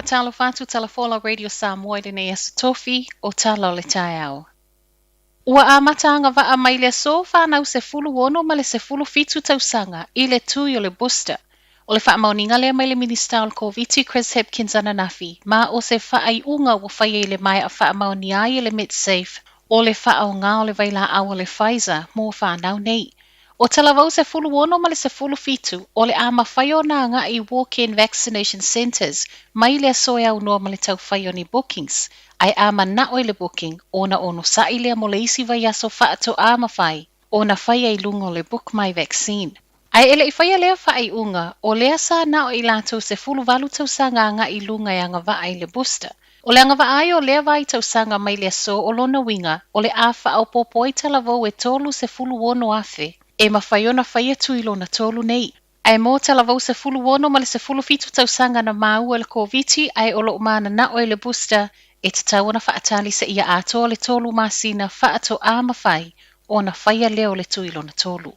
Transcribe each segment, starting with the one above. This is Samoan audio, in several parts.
Faatalofa atu Talafola Radio Samoa i lenei aso tofi o Tala o le Taeao. Ua amata agavaa mai le aso fanau 16 ma le 17 tausaga i le tui o le booster. O le faamaoniga lea mai le Minisita o le Koviti Chris Hipkins ananafi, ma o se faaiuga ua faia i le maea faamaonia ai e le Medsafe o le faaaoga o le vailaau a le Pfizer mo fanau nei. O talavou 16 ma le 17, o le a mafai ona agai i walk-in vaccination centres mai le aso e aunoa ma le taufai o ni bookings, ae a manao i le booking, ona onosa'i lea mo le isi vaiaso faatoā mafai ona faia i luga o le Book My Vaccine. Ae e le i faia lea faaiuga, o lea sa na o i latou 18 tausaga agai i luga e agavaa i le booster. O le agavaa ai o lea vaitausaga mai le aso o lona uiga, o le a faaopoopo ai talavou e 36,000 e mafai ona faia tui lona tolu nei. Ae mo talavou 16 ma le 17 tausaga na maua i le Koviti ae o loo mananao i le booster, e tatau ona faatali seia atoa le 3 masina faatoā mafai ona faia lea o le tui lona tolu.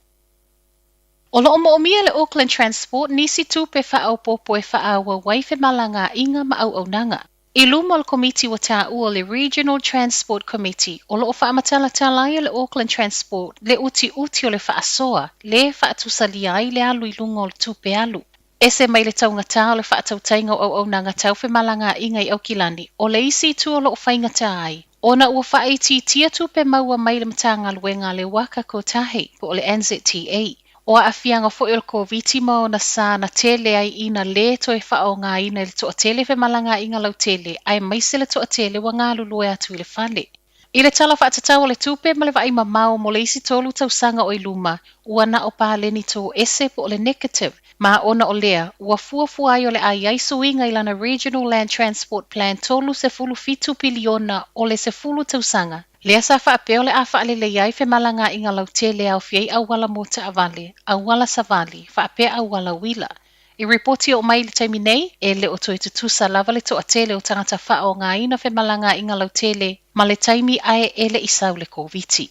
O loo moomia e le Auckland Transport nisi tupe faaopoopo e faaauau ai femalagaaiga ma auaunaga. I luma o le komiti ua taua o le Regional Transport Committee, o loo faamatalatala ai e le Auckland Transport le utiuti o le faasoa le faatusalia ai le alu i luga o le tupe alu. Ese mai le taugatā o le faatautaiga o auaunaga tau femalagaaiga i Aukilani, o le isi itu o loo faigata ai, ona ua faaitiitia tupe maua mai le Matagaluega a le Waka Kotahi, po o le NZTA. O aafiaga foi o le Koviti ma ona sa na tele ai ina lē toe faaaogaina i le toatele femalagaaiga lautele, aemaise le toatele ua galulue atu i le fale. I le Tala Faatatau o le Tupe ma le Vaai Mamao mo le isi 3 tausaga o i luma, ua na o paleni toese po o le negative, ma ona o lea, ua fuafua ai o le a i ai suiga i lana Regional Land Transport Plan 37 piliona o le 10 tausaga. Lea sa faapea o le a faalelei ai femalagaaiga lautele e aofia ai auala mo taavale, auala savali, faapea auala uila. I ripoti oo mai i le taimi nei, e le o toe tutusa lava le toatele o tagata faaaogaina femalagaaiga lautele ma le taimi ae e le i sau le Koviti.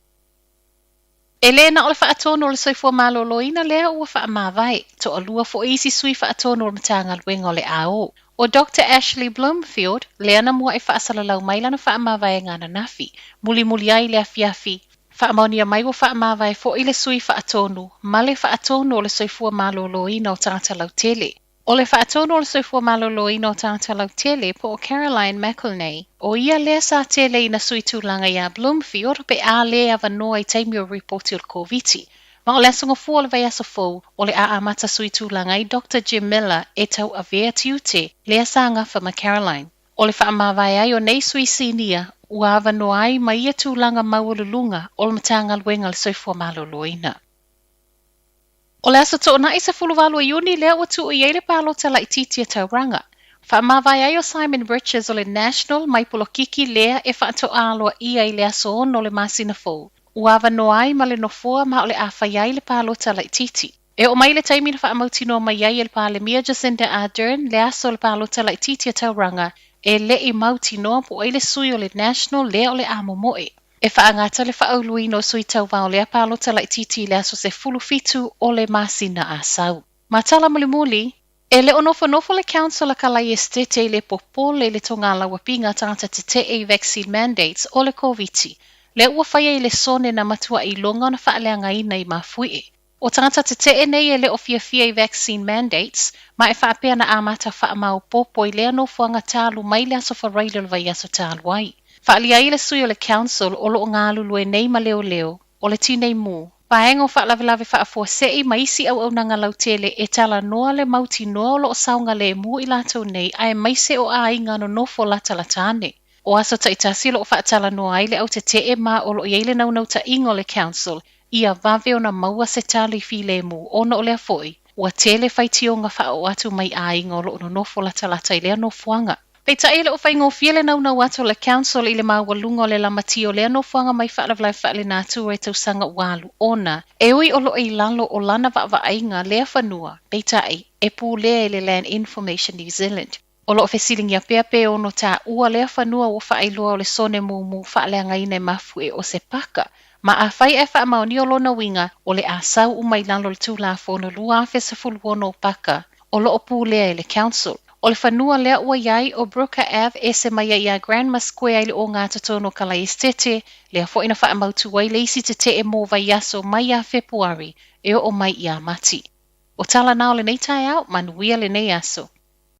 E lē na o le faatonu o le soifua malōlōina lea ua faamavae, toalua foi isi sui faatonu o le Matagaluega o le AO. O Dr Ashley Bloomfield, lea na mua'i faasalalau mai lana faamavaega ananafi, mulimuli ai le afiafi, faamaonia mai ua faamavae foi le sui faatonu ma le faatonu o le soifua malōlōina o tagata lautele. O le faatonu o le soifua malōlōina o tagata lautele po o Caroline McElnay, o ia lea sa tele ina sui tulaga iā Bloomfield pe a lē avanoa i taimi o ripoti o le Koviti. Ma o le aso Gafua o le vaiaso fou, o le a amata sui tulaga ai Dr Jim Miller e tauavea tiute lea sa gafa ma Caroline. O le faamavae ai o nei sui sinia ua avanoa ai ma ia tulaga maualuluga o le Matagaluega o le Soifua Malōlōina. O le aso Toonai 18 o Iuni lea ua tuu i ai le palota laitiiti a Tauranga. Faamavae ai o Simon Richards o le National mai polokiki lea e faatoā aloaia i le aso 6 o le masina fou. Ua avanoa ai ma le nofoa ma o le a faia ai le palota laitiiti. E oo mai le taimi na faamautinoa mai ai e le Palemia Jacinda Ardern le aso o le palota laitiiti a Tauranga, e le i mautinoa po o ai le sui o le National lea o le a momoe. E faagata le faauluina o sui tauva o lea palota laitiiti i le aso 17 o le masina a sau. Ma tala mulimuli, e le o nofonofo le Council a Kalai Esitete i le popole i le togalauapiga a tagata tetee i vaccine mandates o le Koviti, lea ua faia i le sone na matuai iloga ona faaleagaina i Mafuie. O tagata tetee nei e le o fiafia i vaccine mandates, ma e faapea na amata faamaopoopo i lea nofoaga talu mai le aso Faraile o le vaiaso talu ai. Faaalia ai le sui o le Council o loo galulue nei ma leoleo, o le Tinei Mu, Vaega o Faalavelave Faafuasei ma isi auaunaga lautele e talanoa le mautinoa o loo saogalemu i latou nei aemaise o aiga nonofo latalata ane. O aso taitasi o loo faatalanoa ai le au tetee ma o loo i ai le naunautaiga o le Council ia vave ona maua se tali filemu ona o lea foi ua tele faitioga faaoo atu mai aiga o loo nonofo latalata i lea nofoaga. Peitai e le o faigofie le naunau atu o le Council i le maualuga o le lamatia o lea nofoaga mai faalavelave faalenatura i tausaga ua alu ona e ui o loo i lalo o lana vaavaaiga lea fanua, peitai e pulea e le Land Information New Zealand. O loo fesiligia pea pe ono taua lea fanua ua faailoa o le sone mumu faaleagaina e Mafuie o se paka, ma afai ae faamaonia o lona uiga o le a sau uma i lalo o le Tulafono 2016 o paka o loo pulea e le Council. O le fanua lea ua i ai o Brooker Ave ese mai ai ia Granmer Square i le ogatotonu o Kalaesetete, lea foi na faamautu ai le isi tetee mo vaiaso mai ia Fepuari e oo mai ia Mati. O tala na o lenei taeao, manuia lenei aso.